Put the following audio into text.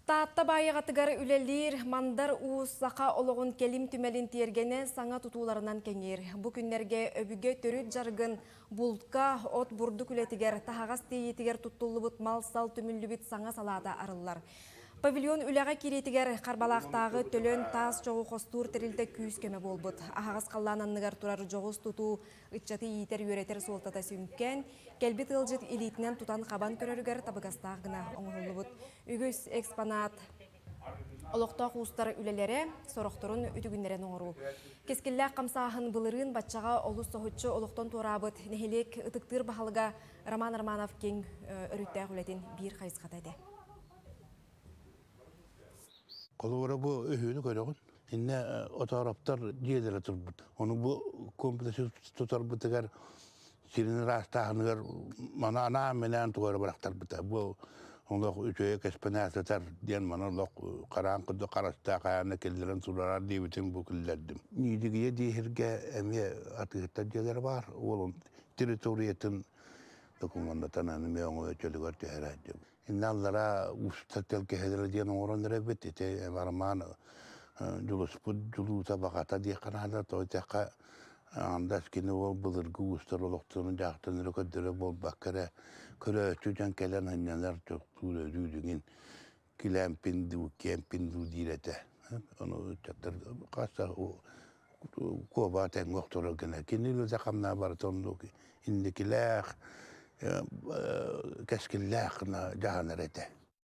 Таатта баайаҕатыгар үлэлиир Мандар Уус саха олоҕун кэлим түмэлин тиэргэнэ саҥа тутууларынан кэҥиир. Бу күннэргэ өбүгэ төрүт дьарыгын бултка, от-бурдук үлэтигэр, таһаҕас тиэйиитигэр туттуллубут мал-сал түмүллүбүт саҥа салаата арыллар. Павильон үлэҕэ киириитигэр Харбалаахтааҕы Төлөн таас чоҕу хостуур тэрилтэ күүс-көмө буолбут. Аһаҕас халлаан анныгар турар дьоҕус тутуу ыччаты иитэр-үөрэтэр суолтата сүҥкэн, кэлбит ыалдьыт илиитинэн тутан-хабан көрөрүгэр табыгастаах гына оҥоһуллубут. Үгүс экспонат олохтоох уустар үлэлэрэ, сорохторун үтүгүннэрэн оҥоруу. Кэскиллээх хамсааһын былырыын баччаҕа олус соһуччу олохтон туораабыт нэһилиэк ытыктыыр баһылыга Роман Романов киэҥ өрүттээх үлэтин биир хайысхата этэ. Холобура бу өһүөнү көрөҕүн. Иннэ отоороптор дьиэлэрэ турбут. Ону бу комплексы тутарбытыгар сирин ыраастааһыныгар маны анаан-минээн тугу эрэ бырахтарбыта. Бу олох үчүгэй кэспэнээх сытар диэн маны олох хараан курдук харастаах айаана киллэрэн турарар диэбитин бу киллэрдим. Ньидигийэ диэһиргэ эмиэ атыыһыттар дьиэлэрэ баар. Уолун территориятын докумуоннатан эмиэ оҥо чөлүгэр түһэрээччи. Иннэ аллара уустар тэлгэһэлэрэ диэн оҥорон эрэбит. Ити Роман дьулуспут дьулуута баҕата диэххэ наада. Тоҕо диэтэххэ, андас кини уол былыргы уустар олохторун дьаахтан эрэ көрдөрө буолбакка эрэ көрөөччү дьон кэлэн сынньанар чохтуур өрүү дьиҥин килээмпин дуу, киэмпин дуу диир этэ. Ону ыччаттар хас да куобаа тэҥҥэ охторор гына. Кини үлэтэ хамнаа барыта оннук инникилээх, кэскиллээх гына дьаһанар этэ.